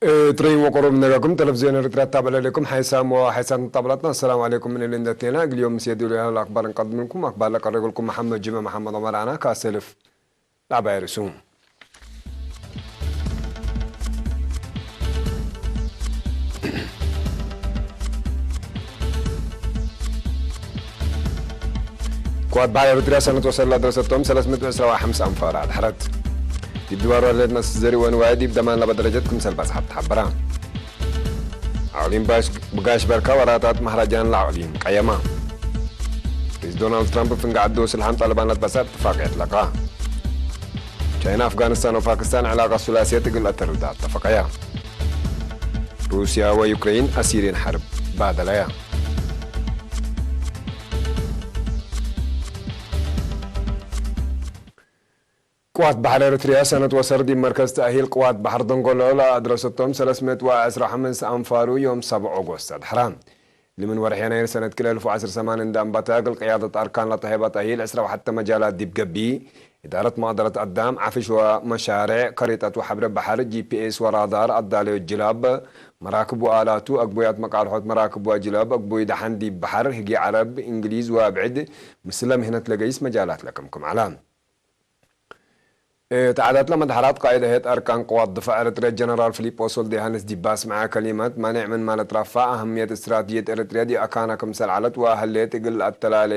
እትረይዎ ቆሮብ ነጋኩም ቴሌቪዝዮን ኤርትራ ኣታበለለኩም ሓይሳም ወሓይሳት ንጣብላትና። ኣሰላሙ ዓለይኩም ምን ልንደቴና እግልዮም ምስ የድሉ ያህል ኣክባር እንቀድምልኩም ኣክባር ለቀረግልኩም መሓመድ ጅመ መሓመድ ኦመር ኣና ካሰልፍ ላዕባይ ርእሱ። ክዋት ባሕሪ ኤርትርያ ሰነት ወሰላ ድረሰቶም ሰለስተ ሚእቲ ዕስራ ወሓምሳ ኣንፋር ኣድሕረት። ዲብ ድባር ዋለትና ስዘሪ ወንዋይ ዲብ ደማን ለበ ደረጀት ክምሰል ባጽሓት ተሓበራ። ኣቕሊም ባሽ-፣ ብጋሽ በርካ ወራታት ማህራጃን ለኣቕሊም ቀየማ። ፕሬዚደንት ዶናልድ ትራምፕ ፍንጋ ዓዲ ወስልሓም ጣልባናት በሳብ ትፋቅ የጥለቃ። ቻይና ኣፍጋኒስታን ወፓኪስታን ዕላቃ ሱላሴ ትግል ኣተርዳ ተፈቀያ። ሩስያ ወዩክሬን ኣሲሪን ሓርብ ባደላያ። ቅዋት ባሕሪ ኤርትርያ ሰነት ወሰር ዲብ መርከዝ ተኣሂል ቅዋት ባሕር ደንጎሎ ለኣድረሰቶም ሰለስተ ሚእቲ ወዕስራ ሓሙሽተ ኣንፋሩ ዮም ሰብዓ ኦጎስት ኣድሕራ። ልምን ወርሒ የናይር ሰነት ክልተ ኣልፍ ወዓሰርተ ሰማንያ እንዳ ኣንባታ እግል ቅያደት ኣርካን ለተሄባ ተኣሂል ዕስራ ወሓተ መጃላት ዲብ ገቢ ኢዳረት መቕደረት ኣዳም ዓፍሽ ወመሻርዕ ከሪጠት ወሓብረ ባሕር ጂ ፒ ኤስ ወራዳር ኣዳለዮ ጅላብ መራክብ ወኣላቱ ኣግቡያት መቃልሖት መራክብ ወጅላብ ኣግቡይ ደሓን ዲብ ባሕር ህጊ ዓረብ እንግሊዝ ወብዕድ ምስለ ምህነት ለገይስ መጃላት ለክምክም ዓላ። ተዓዳትለ መድሓራት ቃይደ ሄት ኣርካን ቅዋት ድፋዕ ኤርትርያ ጀነራል ፊሊጶስ ወልደ ዮሃንስ ዲባ ስምዓ ከሊመት ማንዕ ምን ማለት ራፋ ኣህምየት እስትራትጅየት ኤርትርያ ዲኣካና ክምሰል ዓለት ወሀሌት እግል ኣተላለ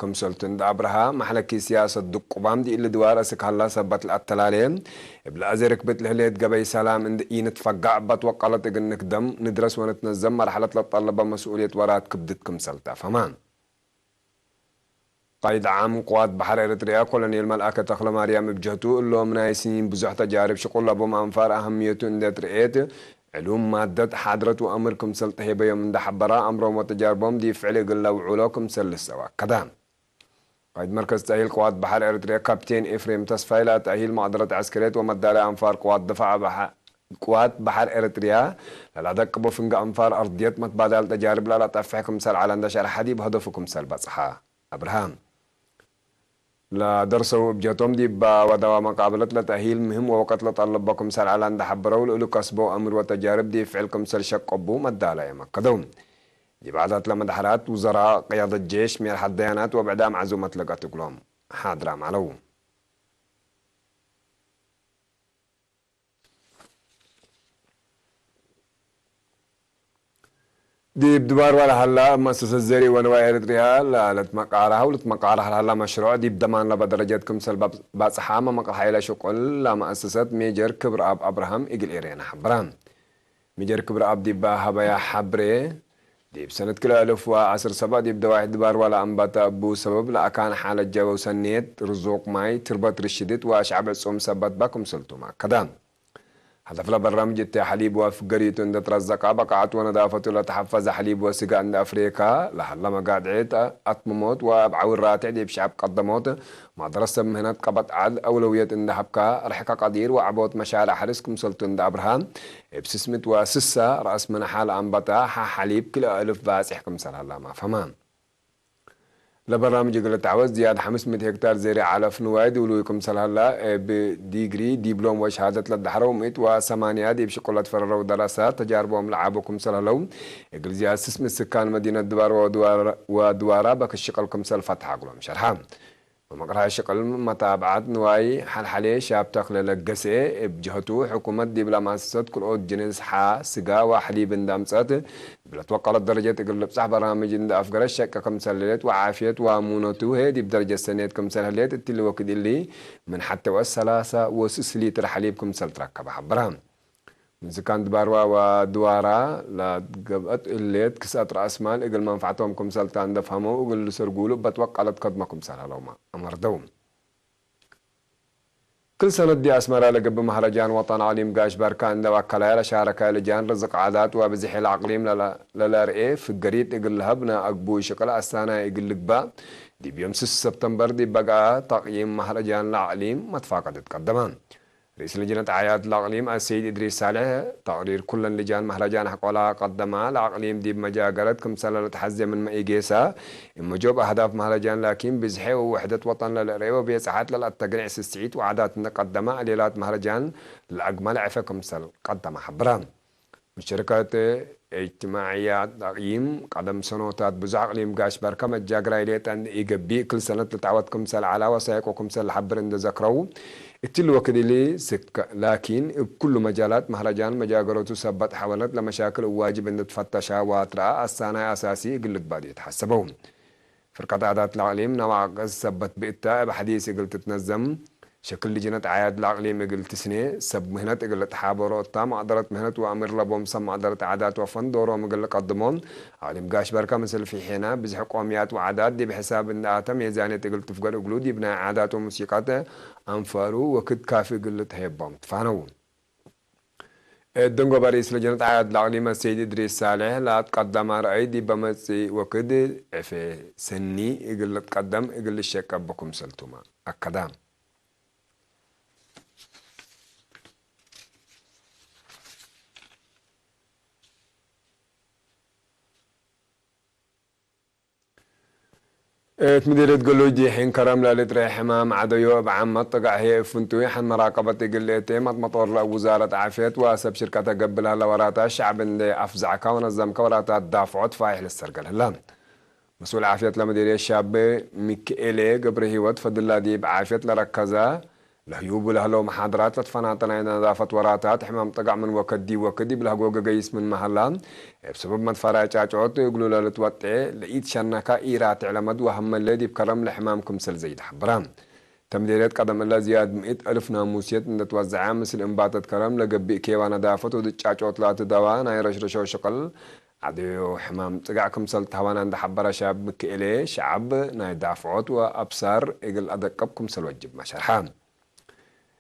ክምሰልቱ እንደ ኣብርሃ ማሕለኪ ስያሰት ድቁባም ዲእሊ ድዋር እስክ ሀላ ሰበት ለኣተላለ እብለ ኣዘ ርክብት ለህሌት ገበይ ሰላም እንደ ኢንትፈጋዕ ባት ወቀለት እግል ንክደም ንድረስ ወንትነዘም መርሐለት ለጠለበ መስኡልየት ወራት ክብድት ክምሰል ተፈማ። ቃይድ ዓም ቅዋት ባሕር ኤርትርያ ኮሎኔል መልኣከ ተኽለማርያም እብ ጀህቱ፣ እሎም ናይ ስኒን ብዙሕ ተጃርብ ሽቁል ለቦም ኣንፋር ኣህምየቱ እንዴት ርኤት፣ ዕሉም ማደት ሓድረት ወአምር ክምሰል ተሄበዮም እንዳ ሐበራ፣ ኣምሮም ወተጃርቦም ዲብ ፍዕል እግል ለውዑሎ ክምሰል ልሰው ኣከዳ። ቃይድ መርከዝ ተእሂል ቅዋት ባሕር ኤርትርያ ካፕቴን ኤፍሬም ተስፋይ፣ ለተእሂል መቅደረት ዐስከርየት ወመዳለያ ኣንፋር ቅዋት ድፋዕ ባሕ-፣ ቅዋት ባሕር ኤርትርያ ለላደቅቦ ፍንጋ ኣንፋር ኣርድየት መትባዳል ተጃርብ ለላጠፍሕ ክምሰል ዐለ እንደ ሸርሐ ዲብ ሀደፉ ክምሰል በጽሐ። ኣብርሃም ለደርሰው እብ ጀቶም ዲባ ወደዋ መቃብለት ለተእሂል ምህም ወወቀት ለጠለቦ ክምሰል ዐለ እንደ ሐበረው፣ ልእሉ ከስቦ አምር ወተጃርብ ዲብ ፍዕል ክምሰል ሸቀቡ መዳለየ መከደው። ዲብ ዓዳት ለመድሐራት ውዘራ፣ ቅያደት ጄሽ፣ ሜርሐት ደያናት ወብዕዳም ዐዙመት ለገት እግሎም ሓድራም ዐለው። ዲብ ድባር ዋላ ሀላ፣ እብ መእሰሰት ዘሪ ወንዋይ ኤርትርያ ለልትመቃራህ ወልትመቃራህ ለሀላ መሽሩዕ፣ ዲብ ደማን ለበ ደረጀት ክምሰል ባብ-፣ ባጽሓ መመቅርሓ ኢለ ሽቁል ለመእሰሰት ሜጀር ክብረኣብ ኣብርሃም እግል ኤሬና ሐበራ። ሜጀር ክብረኣብ ዲብ ሀበያ ሐብሬ፣ ዲብ ሰነት ክልተ አልፍ ወዐስር ሰበዕ ዲብ ደዋይሕ ድባር ዋላ ኣንባታ እቡ ሰበብ ለአካን ሓለት ጀበው ሰኔት፣ ርዙቅ ማይ፣ ትርበት ርሽድት ወአሽዓብ ዕጹም ሰበት ባ ክምሰልቱም አከዳ። ሀደፍ ለበራምጅ እተ ሐሊብ ወፍገሪቱ እንደ ትረዘቃ፣ በቃዓት ወነዳፈቱ ለተሐፈዘ ሐሊብ ወስጋ እንደ አፍሬካ ለሀለ መጋድዒት አትምሞት ወአብ ዐውር ራትዕ ዲብ ሸዐብ ቀደሞት ማድረሰ ምህነት ቀበት ዐል አውለውየት እንደ ሀብካ፣ ርሕከ ቀዲር ወዐቦት መሻርዕ ሐርስ ክምሰልቱ እንደ አብርሃ፣ እብ ስስምት ወስሳ ረአስ ምንሓ ለአንበታ ሐ ሐሊብ ክልኤ እልፍ ባጽሕ ክምሰል ሀላማ ፈማ። ለበራምጅ እግል ልትዓወት ዝያድ ሐምስ ምእት ሄክታር ዘሪ ዐለፍ ንዋይ ድውሉይ ክምሰል ሀላ፣ እብ ዲግሪ፣ ዲብሎም ወሸሃደት ለዳሕረው ምእት ወሰማንያ ዲብ ሽቁለት ፈረረው ደረሳት ተጃርቦም ለዓቡ ክምሰል ሀለው፣ እግል ዝያድ ስስምት ስካን መዲነት ድባር ወድዋራ በክሽቀል ክምሰል ፈትሐ እግሎም ሸርሐ። መመቅርሃ ሽቅል መታብዓት ንዋይ ሐልሐሌ ሻብ ተክለ ለገሰ፣ እብ ጀህቱ፣ ሕኩመት ዲብ ለማሰሰት ክልኦት ጅንስ ሐ፣ ስጋ ወሐሊብ እንደ አምጸት፣ እብ ለትወቀለት ደረጀት እግል ልብጻሕ በራምጅ እንደ አፍገረት ሸቀ ክምሰል ህሌት ወዓፍየት ወአሙነቱ ህዬ ዲብ ደረጀት ሰኔት ክምሰል ህሌት እትሊ ወክድ እሊ ምን ሐቴ ወእት ሰላሳ ወስስ ሊትር ሐሊብ ክምሰል ትረከበ ሐበራ። ምን ስካን ድባርዋ ወድዋራ ለትገብአት እሌት ክስአት ረአስ ማል እግል መንፈዕቶም ክምሰል ታ እንደ ፈሀመው እግል ልሰርጉሉ በትወቀለት ከድመ ክምሰል ሀለውማ አመርደው። ክል ሰነት ዲ አስመራ ለገብእ መህረጃን ወጠን አቅሊም ጋሽ በርካ እንደ አከላያ ለሻረካይ ልጃን ርዝቅ ዓዳት ወብዝሒ ለአቅሊም ለለ-፣ ለለርኤ ፍገሪት እግል ለሀብ ነአግቡይ ሽቅል አሳናይ እግል ልግባእ ዲብ ዮም ስስ ሰብተምበር ዲብ በግአ ተቅይም መህረጃን ለአቅሊም መትፋቀደት ቀደመ። ርኢስ ልጅነት ዓያት ለአቅሊም አሰይድ እድሪስ ሳልሕ ተቅሪር ኩለን ልጃን መህረጃን አሕቆላ ቀደማ ለአቅሊም ዲብ መጃገረት ክምሰለ ለተሐዜ ምንመ ኢጌሰ እም ጆብ አህዳፍ መህረጃን ላኪን ብዝሐ ወውሕደት ወጠን ለልእረየ ወቤጽሐት ለልአተግንዕ ስስዒት ወዓዳት እንደ ቀደማ ሌላት መህረጃን ለአግመለ ዕፈ ክምሰል ቀደማ ሐብራ። መሽረከት እጅትማዕያት ኣቕሊም ቀደም ሰኖታት ብዙሕ ኣቕሊም ጋሽ በርከ መጃግራይ ሌጠን ኢገቢእ ክል ሰነት ልታወት ክምሰል ዓላ ወሳይቆ ክምሰል ሓብር እንደዘክረው እትል ወክድሊ ስከ ላኪን እብ ኩሉ መጃላት ማህረጃን መጃገረቱ ሰበት ሓወለት ለመሻክል እዋጅብ እንድትፈተሻ ዋትረኣ ኣሳናይ ኣሳሲ እግል ልግባድ የተሓሰበው። ፍርቀት ዓዳት ለኣቅሊም ናብ ዓቀስ ሰበት ብእታ እብ ሐዲስ እግል ትትነዘም፣ ሸክል ልጅነት ዓያድ ለኣቅሊም እግል ትስኔ፣ ሰብ ምህነት እግል ልትሓበሮ እታ መቅደረት ምህነት ወአሚር ለቦም ሰብ መቅደረት ዓዳት ወፈን ዶሮም እግል ልቀድሞ፣ አቅሊም ጋሽ በርከ ምስል ፊሔና ብዝሕ ቆምያት ወዓዳት ዲብ ሕሳብ እንደ አተ ሜዛኔት እግል ትፍገድ እግሉ ዲብ ናይ ዓዳት ወሙሲቀት አንፈሩ ወክድ ካፊ እግል ልትሀየቦም ትፋነው። እት ደንጎባ ርኢስ ለጀነት ዓያድ ለአቅሊም አሰይድ እድሪስ ሳልሕ ለአትቀደመ ረአይ ዲበ መጽእ ወክድ ዕፌ ሰኒ እግል ልትቀደም እግል ልሸቀብ በኩምሰልቱመ አከደ። እት ምዲርየት ገሎጅ ዲሒን ከረም ለልጥረ ሕማም ዓደዮ እብ ዓመት ጥጋዕ ህየ እፍንቱይ ሐን መራቀበት እግል እቴ መጥመጦር ለእብ ውዛረት ዓፍየት ወሰብ ሽርከተ ገብላ ለወራታ ሸዕብ እንዴ አፍዛዕካ ወነዘምከ ወራታ ዳፍዖት ፋይሕ ልሰርገል ህላ። መስኡል ዓፍየት ለምዲርየት ሻብ ሚክኤሌ ገብረ ህይወት ፈድላ ዲብ ዓፍየት ለረከዘ ለህዩቡ ለህለው መሓደራት ለትፈናተ ናይ ነዛፈት ወራታት ሕማም ጥጋዕ ምን ወከድ ዲብ ወከድ ዲብ ለህጎገ ገይስ ምን መሃላ፣ እብ ሰበብ መትፈራይ ጫጮት እግሉ ለልትወጤ ለኢትሸነካ ኢራትዕ ለመድ ወሀመለ ዲብ ከረም ለሕማም ክምሰል ዘይድ ሐብራ። ተምዴርየት ቀደም እለ ዝያድ ምእት አልፍ ናሙስየት እንደትወዘዐ፣ ምስል እምባተት ከረም ለገብእ ኬዋ ነዳፈት ወድጫጮት ለአትደዋ ናይ ረሽረሾ ሽቅል ዓደዮ ሕማም ጥጋዕ ክምሰል ተህዋና እንደ ሐበረ ሻብ ምክኤሌ፣ ሸዓብ ናይ ዳፍዖት ወአብሳር እግል አደቀብ ክምሰል ወጅብ መሸርሐ።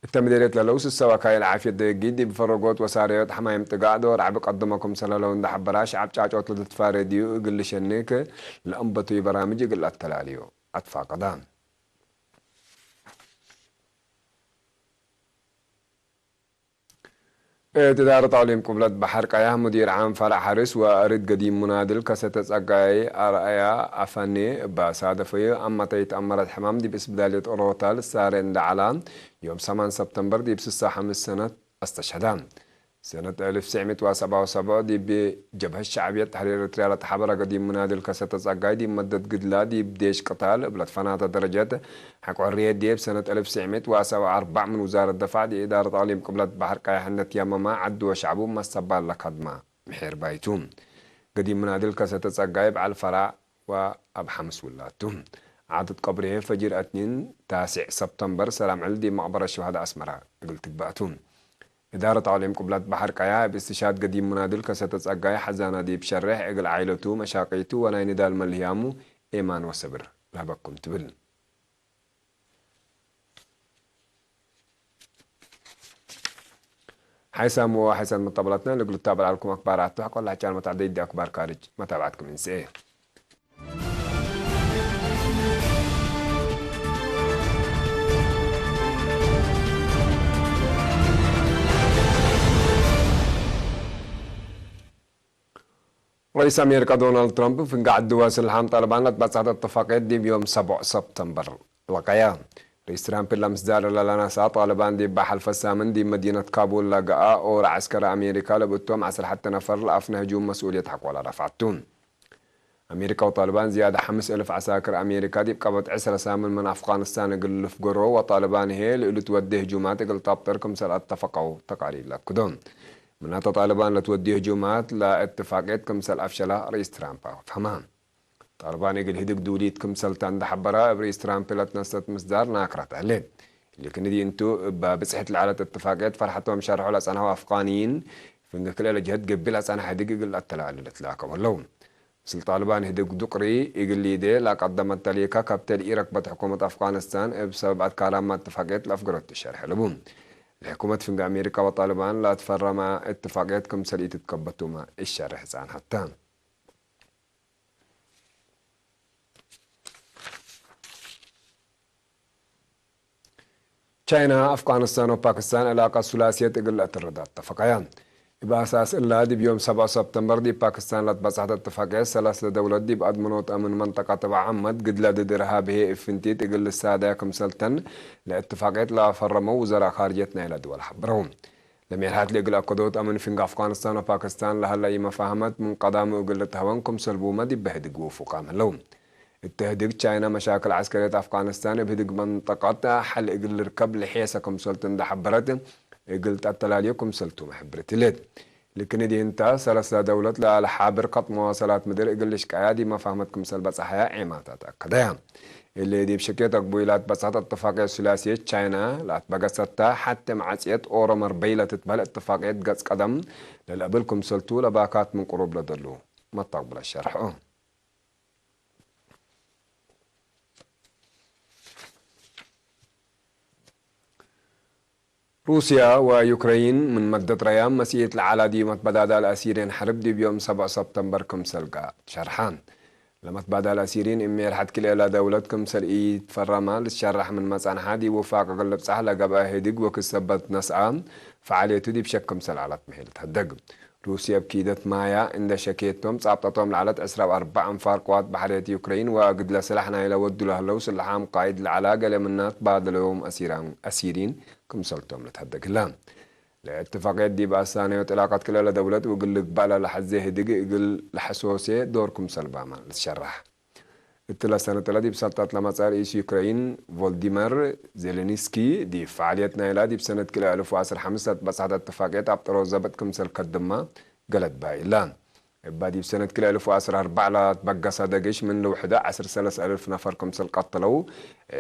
እተ ምዴርየት ለለው ስሰ ወካይል ዓፍየት ደጊ ዲብ ፈረጎት ወሳርዮት ሐማይም ጥጋዕ ዶር ዓቢ ቀድሞ ክምሰል ለለው እንደ ሐበራ፣ ሸዓብ ጫጮት ለትትፋሬ ዲዩ እግል ልሸንክ ለእንበቱይ በራምጅ እግል አተላልዮ አትፋቀዳ። እት እዳረት አቅሊም ቅብለት በሐር ቀያህ ሙዲር ዓም ፈራዕ ሐርስ ወአርድ ገዲም ሙናድል ከሰተ ጸጋይ አርአያ አፋኔ እባ ሳደፈዩ አማተይ ተአመረት ሕማም ዲብ እስብዳልየት ኦሮታ ልሳረ እንደ ዐላ ዮም ሰማን ሰብተምበር ዲብ ስሳ ሐምስ ሰነት አስተሸህዳ። ሰነት አልፍ ትስዕሚት ወሰብዓ ወሰብዓ ዲብ ጀብሀት ሸዕብየት ተሕሪር ኤርትርያ ለተሓበረ ገዲም ሙናድል ከሰተ ጸጋይ ዲብ መደት ግድላ ዲብ ዴሽ ቅታል እብ ለትፈናተ ደረጀት ሐቆ ሕርየት ዲብ ሰነት አልፍ ትስዕሚት ወሰብዓ ወአርባዕ ምን ውዛረት ደፋዕ ዲብ ኢዳረት አቅሊም ቅብለት በሐር ቀያሕ እንደትያመማ ዐዱ ወሸዕቡ መሰባል ለከድማ ምሒር ባይቱ። ገዲም ሙናድል ከሰተ ጸጋይ በዓል ፈራዕ ወአብ ሐምስ ውላቱ። ዓደት ቀብርሄ ፈጅር አትኒን ታስዕ ሰብተምበር ሰላም ዕል ዲብ መቅበረት ሸሃዳ አስመራ እግል ትግባእቱ። እዳረት አቅሊም ቅብለት በሐር ቀያ እብ እስትሻድ ገዲም ሙናድል ከሰተ ጸጋይ ሐዛና ዲብ ሸሬሕ እግል ዓይለቱ መሻቂቱ ወናይ ንዳል መልህያሙ ኤማን ወሰብር ለህበኩም ትብል። ሓይሳም ወሓይሳን መጣበላትና ንግሉ ታበል ዓልኩም ኣክባር ኣቶ ቆላ ጫን መታዕደ ይዲ ኣክባር ካርጅ መታብዓትኩም እንስኤ። رئيس أمريكا دونالد ترامب في قاعد دوا سلحام طالبان لتبعث اتفاقية ديب يوم سبع سبتمبر. لقيا رئيس ترامب لمس دار لنا سا طالبان ديب بحل فسامن ديب مدينة كابول لقاء أو عسكر أمريكا لبتوم عسل حتى نفر لأفنى هجوم مسؤولية حق ولا رفعتون. ኣሜሪካ ወጣልባን ዝያዳ ሓምስ እልፍ ዓሳክር ኣሜሪካ ዲብ ቀበት ዕስራ ሳምን ምን ኣፍጋኒስታን እግል ልፍገሮ ወጣልባን ህየ ልእሉ ትወዴ ህጁማት እግል ጣብጠር ክምሰል ኣተፈቀው ተቃሪር ለክዶ። ምናተ ጣልባን ለትወዴ ህጁማት ለእትፋቅየት ክምሰል ኣፍሸላ ርኢስ ትራምፕ ኣፍሀማ። ጣልባን እግል ህድግ ዱሊት ክምሰልታ እንደሐበራ እብ ርኢስ ትራምፕ ለትነሰት ምስዳር ናክራት አለ። ሊክን ዲ እንቱ እባ ብጽሕት ለዐለት እትፋቅየት ፈርሐቶም ሸርሖ ለጸንሐው ኣፍጋኒይን ፍንግ ክልኤ ለጀህት ገቢል አጻናሕ ህድግ እግል አተላለ ለትላከቡ አለው። ምስል ጣልባን ህድግ ዱቅሪ እግል ሊዴ ላቀደመት ተሊካ ካብተል ኢረክበት ሕኩመት አፍጋኒስታን እብ ሰበብ አትካራማ እትፋቅየት ለአፍገሮት ትሸርሕ ልቡ። ለሕኩመት ፍንግ አሜሪካ ወጣልባን ላትፈረማ እትፋቅየት ክምሰል ኢትትከበቱማ እሸርሕ ጻንሐታ። ቻይና፣ አፍጋኒስታን ወፓኪስታን ዕላቀት ሱላስየት እግል ለአትረዳ አተፈቀያ። እብ አሳስ እላ፣ ዲብ ዮም ሰብዓ ሰብተምበር ዲብ ፓኪስታን ለትበጽሐት እትፋቅየት ሰላስ ለደውለት ዲብ አድመኖት አምን መንጠቀት እብ ዓመት ግድለ ድድ እርሃብ ህዬ እፍንቲት እግል ልሳደያ ክምሰልተን ለእትፋቅየት ለአፈረመው ውዘራእ ካርጀት ናይላ ድወል ሐብረው። ለሜርሃት ለእግል አከዶት አምን ፊንግ አፍጋኒስታን ወፓኪስታን ለሀለይ መፋህመት ምን ቀዳሙ እግል ልትሀወን ክምሰል ብመ ዲብ ህድግ ውፉቃም ህለው። እት ህድግ ቻይና መሻክል ዐስከርየት አፍጋኒስታን እብ ህድግ መንጠቀት ሐል እግል ልርከብ ልሔሰ ክምሰልቱ እንደ ሐበረት እግል ጠተላልዮ ክምሰልቱ መሕብርት ህሌት። ልክንዲ እንተ ሰለስተ ደውለት ለአልሓብር ከጥ መዋሰላት ምድር እግል ልሽቀያ ዲብ መፋህመት ክምሰል በጽሐያ ዔማታት አከደያ። እሊ ዲብ ሽኬት አግቡይ ላትበጽሐት እትፋቅየት ሱላስየት ቻይና ላትበገሰታ ሐቴ መዓጽየት ኦሮ መርበይ ለትትበህል እትፋቅየት ገጽ ቀደም ለልአብል ክምሰልቱ ለባካት ምን ቅሩብ ለደሉ መታቅብለ ሸርሐ። ሩስያ ወዩክረይን ምን መደት ረያም መሲኢት ለዓላ ዲብ መትበዳዳል አሲርየን ሐርብ ዲብ ዮም ሰብዕ ሰብተምበር ክምሰል ጋር ሸርሓ። ለመትባዳል አሲሪን እሜር ሐድ ክልኤላ ደውለት ክምሰል ኢትፈረማ ልትሸራሕ ምን መጻንሓ ዲብ ውፋቅ እግል ልብጻሕ ለገብአ ህድግ ወክሰበት ነስአ ፈዓልየቱ ዲብ ሸክ ክምሰል ዐለት ምሄል ተህደግ። ሩስያ እብ ኪደት ማያ እንደ ሸኬቶም ጻብጠቶም ለዐለት ዕስራ ወአርባዕ አንፋር ቅዋት ባሕርየት ዩክረይን ወእግድ ለስላሕ ናይለ ወዱ ለህለው ስልሓም ቃይድ ለዐላ ገሌ ምናት ባደለዮም አሲራን አሲሪን ክምሰልቶም ልትሀደግ ህላ። ለእትፋቅየት ዲብ አሳነዮ ጥላቀት ክልኤለ ደውለት ውግል ልግባእ ለለሐዜ ህድግ እግል ለሐሶሴ ዶር ክምሰል ባማ ልትሸራሕ። እትለ ሰነትለ ዲብ ሰልጠት ለመጸ ርኢስ ዩክረይን ቮልዲመር ዜሌንስኪ ዲብ ፈዓልየት ናይላ ዲብ ሰነት ክልኤ አልፍ ወዐስር ሐምስ ለትበጽሐት እትፋቅየት አብ ጥሮ ዘብጥ ክምሰል ከድማ ገለት ባይ እላ። እባ ዲብ ሰነት ክልኤ አልፍ ወዐስር አርባዕ ለትበገሰ ደግሽ ምን ልውሕደ ዐስር ሰለስ አልፍ ነፈር ክምሰል ቀተለው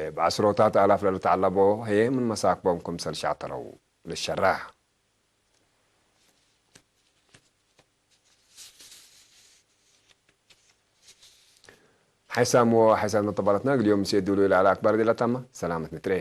እብ ዐስሮታት አላፍ ለልተዓለቦ ህዬ ምን መሳክቦም ክምሰል ሻተለው። ልሸራሕ። ሓይሳም ወሓይሳም ነጠባላትና ግልዮም ምስ የድሉ ኢለ ኣላ ኣክባር ዲላታማ ሰላመት ንጥሬ።